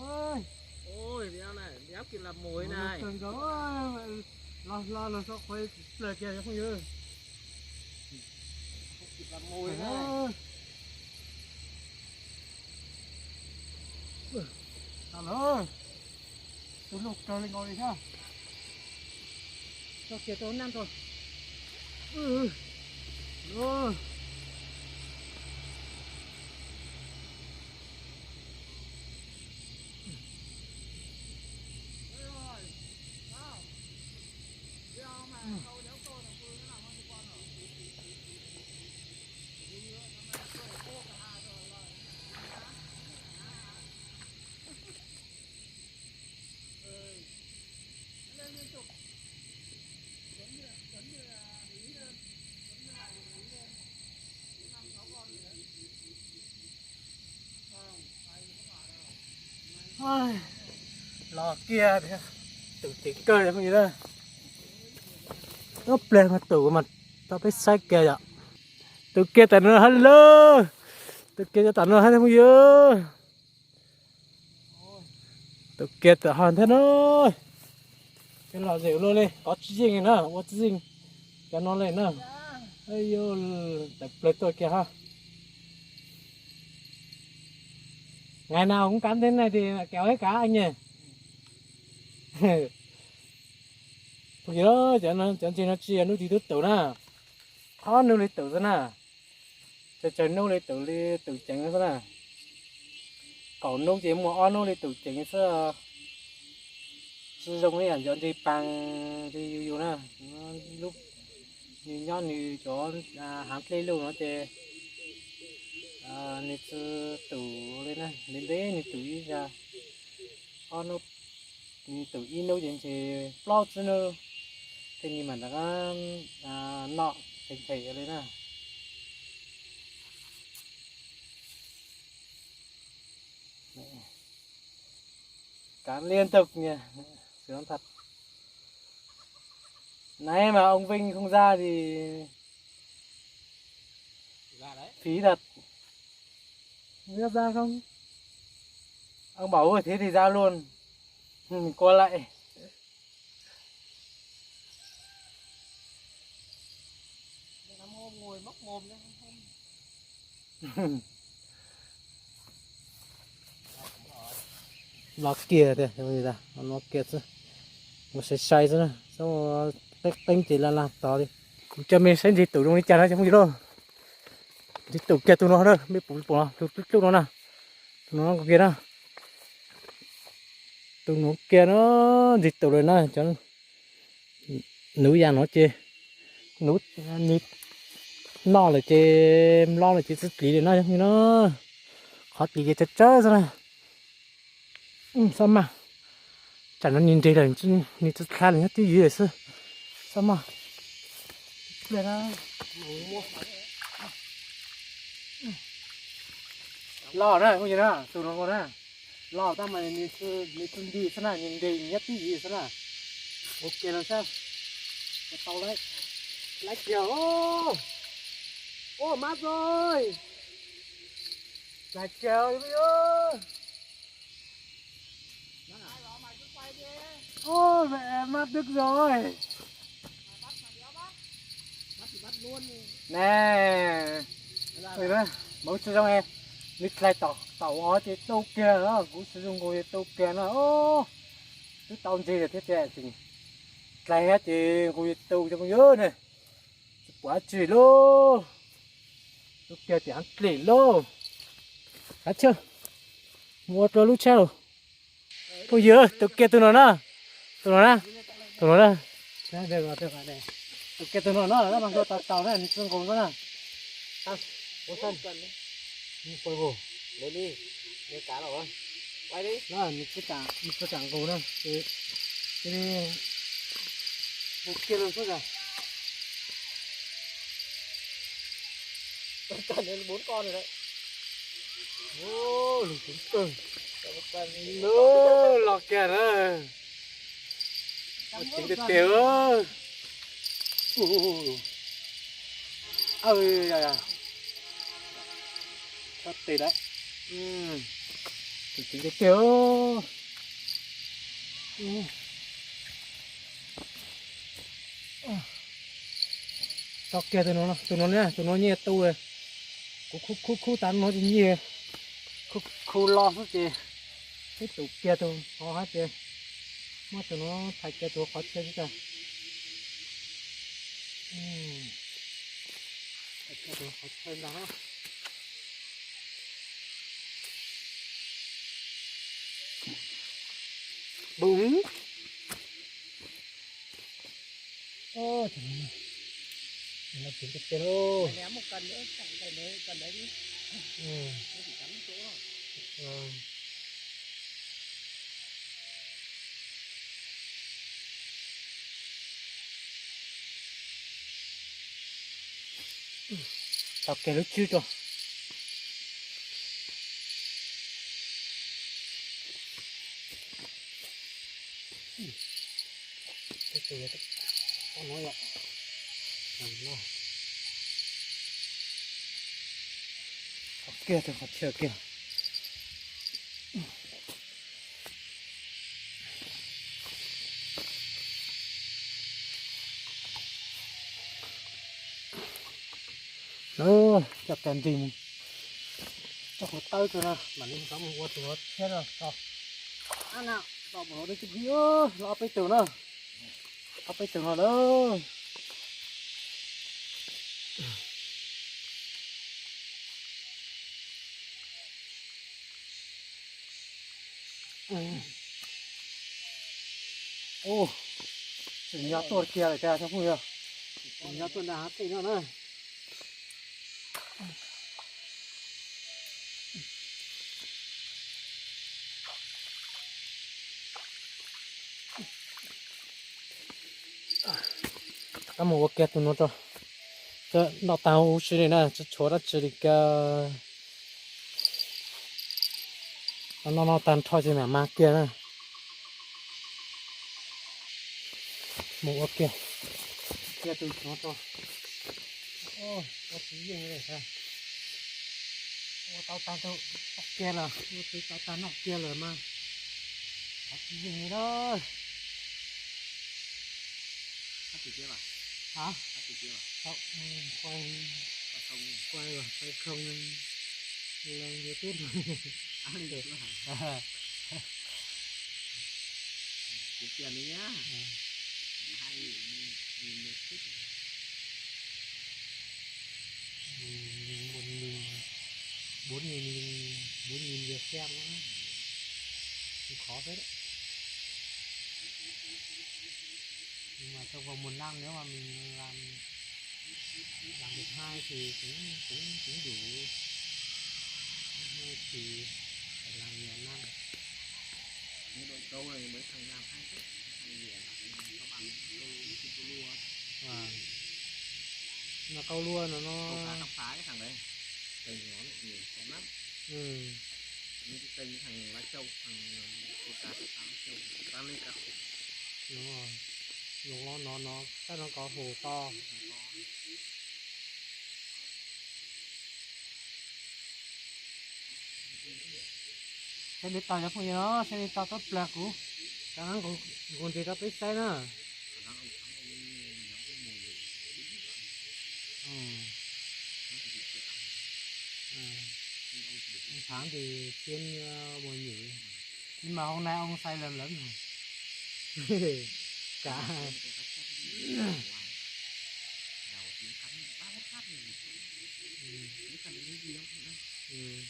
Ôi, ôi, kawg nkaus, los hlo los so qhuav plaws kiag cov phooj ywg. Tam no, tus lug kawg li nkaus li thiab. Tso kiag rau naj nrog. Los kiag, tus ceev kawg li phooj ywg. Ob pleg mas tus mas tau peb saib kiag yom. Tus kiag tam no hab lawm. Tus kiag tam no hab phooj ywg. Tus kiag tam ho ntag no. Cov lom zem luaj li, kov tsis yeej na, ua tsis yeej cov no li na. Tawm plaws tuaj kiag ha. Ngày nào cũng cắm thế này thì kéo hết cả anh nhỉ. Phooj ywg, cov ntses no tsis yog nub tsis tub tus na, ob nub li tus xwb na. Tsawg tsawg nub li tus li tus ceev xwb na. Kaum nub ces muaj ob nub li tus ceev xwb. Tsis zoo li yam cov ntses paas ntses yus yus na. Lub nws nyob nws cov hav dlej luj no ces nws tsis tus li na, ntev ntev nws tus ib zag. Ob nub, nws tus ib nub ces ntshe plaub tsib nub thiaj li mam rov qab noj them them li na. Cắm liên tục nha. Sướng thật. Nãy mà ông Vinh không ra thì phí thật. Không biết ra không? Ông bảo ôi thế thì ra luôn. Mình qua lại. Los kiag tiag, no kiag xwb. Ua sai sai xwb na, qeeb qeeb ces laj laj tod li. Kuv coj mej saib ntses tus zoo li cas na cov phooj ywg lauj. Ntses tus kiag tus no na, mej pum pum no, tus dlub dlub no na. Tus no kiag na. Tus no kiag no, ntses tus lawm na cov. Nuv yam no ces, nuv, nws noj lawm ces, mlob lawm ces txhob dliv li no, qhov dliv ces tsawg tsawg xwb na. Xab maj, Tsam no nws nres lawm, nws txhaj lawm nyob twj ywm xwb. Xab maj. Los na, phooj ywg na, tus no na. Los tau mas nws txhaj nti xwb na, nws nres nyob twj ywm xwb na. Ok los sab. Tau lawm. Laiv kiag os. Ua mab txog. Laiv kiag os. Ôi, mẹ, mát tức rồi. Nè. Ui, mauv tsis zoo e. Nws dlais tom, tom ua ces tu kiag no, kuv tsis zoo nkaus es tu kiag no. Twb tau ntseg thiab tiag, dlais thiab ces nkaus es tu cov phooj ywg ne. Tsis pom dab tsi lauj. Tu kiag tias dlim lauj. Kav tsij mus ua dua lub tsheb lauj. Phooj ywg, tus kiag tus no na. Tus no na. Tus no na. Tus kiag tus no na, mas nkaus tau tau na, nws tsis nkaus no na. Nws tsis kam, nws tsis kam nkaus na. Tus kiag no xwb. Lub los kiag na. Ceev tiag tiag. Txhob tes lawm. Ceev tiag tiag. Tso kiag tus no, tus no, tus no nyiaj tu. Kuv khub khub khub tas no ces nyiaj khub khub los xwb ces twb tu kiag tus no hab ces muab tus no thaiv kiag tus qhov chaw xwb tas. Thaiv kiag tus qhov chaw ntag. Bum. Ceev tiag tiag lauj. Tso kiag lub tswb tso. Kiag tus qhov chaw kiag. Coj kiag nrig mus txog qhov tawb tso na, mam li rov mus ua tus tshiab no tso. Ab na, tau mus los deb tib pliag, los ob peb tug na, ob peb tug no lawm. Ub, tsim nyog tuaj kiag lawm tiag cov phooj ywg. Tsim nyog tuaj nram hav tej no na. Rov mus ua kiag tus no tso. Noj tag huv si li na, tsis tshuav dab tsi li kiag. Noj noj tag nrho ces mam mas kiag na. Mus ua kiag, kiag tus no tso. Ua tsis yeej li, ua tau tag nrho kiag lawm, ua tsis tau tag nrho kiag lawm mas ua tsis yeej li lawm. Quay, quay, quay không lên YouTube. Kiếm tiền đấy nhá. Hay, mình, mình, mình thích. Bốn nghìn, bốn nghìn lượt xem nữa. Cũng khó phết đấy. Nhưng mà trong vòng một năm nếu mà mình làm, làm được hai thì cũng, cũng, cũng đủ. Hai thì phải làm nhiều năm. Câu này mấy thằng làm hay phết. Thằng gì à? Thằng Cao Bằng, câu, câu lua. À. Nó câu lua nó, nó Câu cá tóc phá cái thằng đấy. Thằng nó lại nhiều, có lắm. Ừ. Những cái kênh thằng Lai Châu, thằng, ờ, câu cá tóc phá Lai Châu, bán lên cá khủng. Đúng rồi. Đúng rồi, nó, nó, chắc nó có hồ to. Hồ to. Saib li tau cov phooj ywg, saib li tau tawb plag kuv, rov qab kuv ntes rau peb saib na. Tháng thì chuyên, ờ, mùa nhử. Nhưng mà hôm nay ông say lầm lắm rồi. Cả. Ừ. Ừ.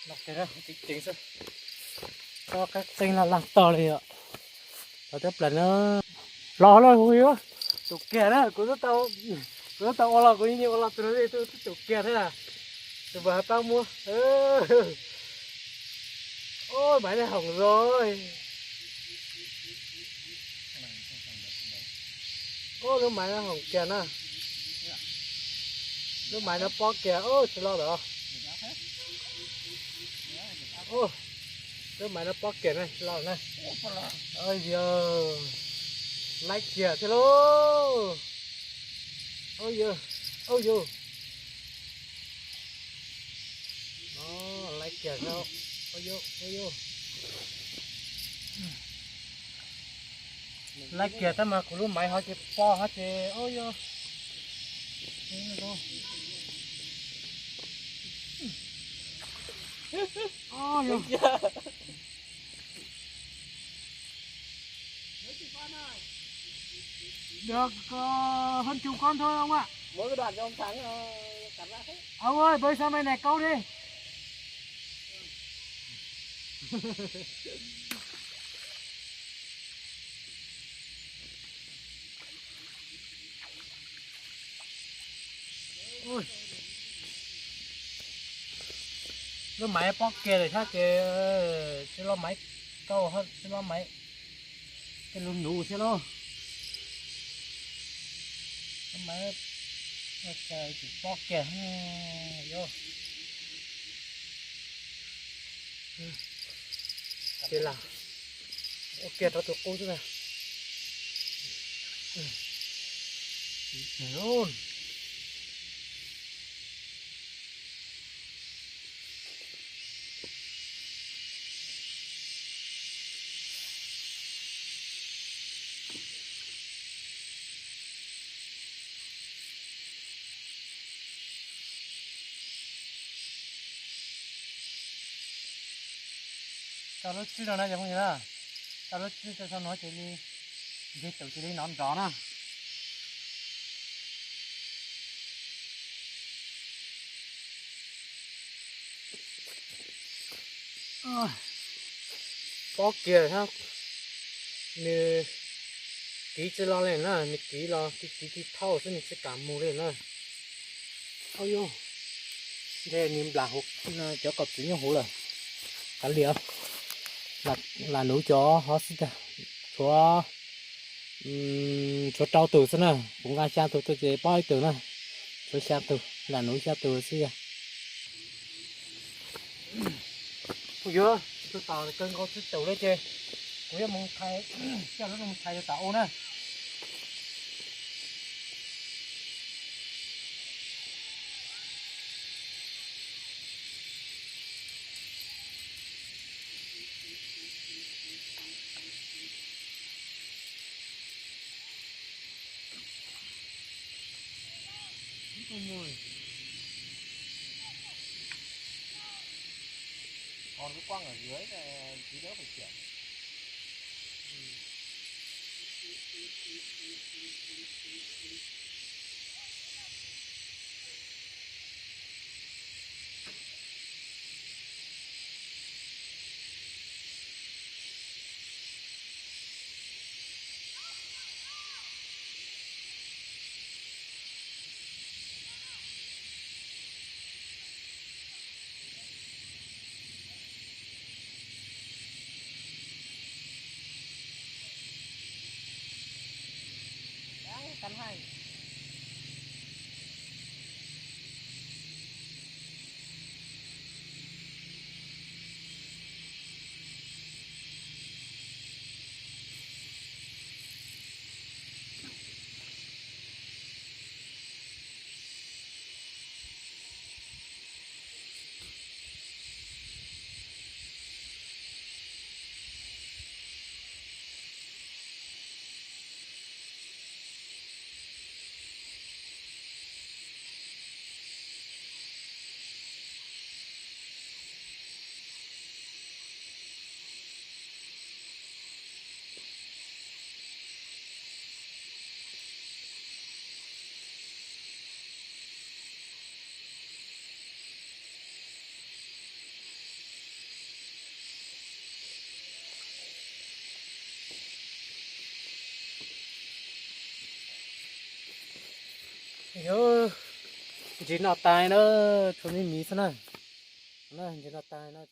Los tiag, tseem tseem xwb. Tau qab qeej laj laj tog li os. Tau tawb plag na. Los lawm, tus kiag na, kuv twb tau, kuv twb tau ua los, kuv yeej ua los tus no, twb tus kiag thiab. Tus npawg hais pab muab. Ub, maiv no hoom zoo. Ub, lub maiv no hoom kiag na. Lub maiv no pob kiag, ub, tsis los lawm. Ub, lub maiv no pob kiag na, tsis los na. Ub, yog laib kiag thiab lauj. Ub, yog, ub, yog. Laib kiag thiab. Ub, yog, ub, yog. Laib kiag tab mas kuv lub maiv ho ces pob ho ces, ub, yog. Ub, yog. Được, ờ, hơn chục con thôi ông ạ. Mỗi cái đoạn cho ông thắng, ờ, cảm giác thế. Ông ơi, bơi sang bên này câu đi. Ui. Lub maiv pob kiag lawm thiab ces tsis los maiv kauj, tsis los maiv tej lus nus thiab lauj. Lub maiv tsis pob kiag. Yog. Ces lam ua kiag rau tus qub xwb na. Tau lub tswb no na cov phooj ywg na, tau lub tswb tau txog no ces li, ntshe tus cia li nov nrov na. Pob kiag thiab, nws kiv tsis los li na, nws kiv los kiv kiv tsis thauj xwb, nws tsis kam mus li na. Au yog, ntshe nws nplam huv cov kaum txiv nyob huv lawm. Kav liam, lam nuv cov hov xwb, tshuav, tshuav rau tus xwb na, kuv nqa xya tus tuaj ces pob ib tug na, tshuav xya tus, lam nuv xya tus xwb yog. Kuv yuav tus tom kawg nkaus tsis taus li ces kuv yuav mus thaiv, coj lub mus thaiv tus tom u na. Còn cái quăng ở dưới này tí nữa phải chuyển. Tag hais. Ntsis noj tas na, tshuav me miv xwb na. Ntsis noj tas na.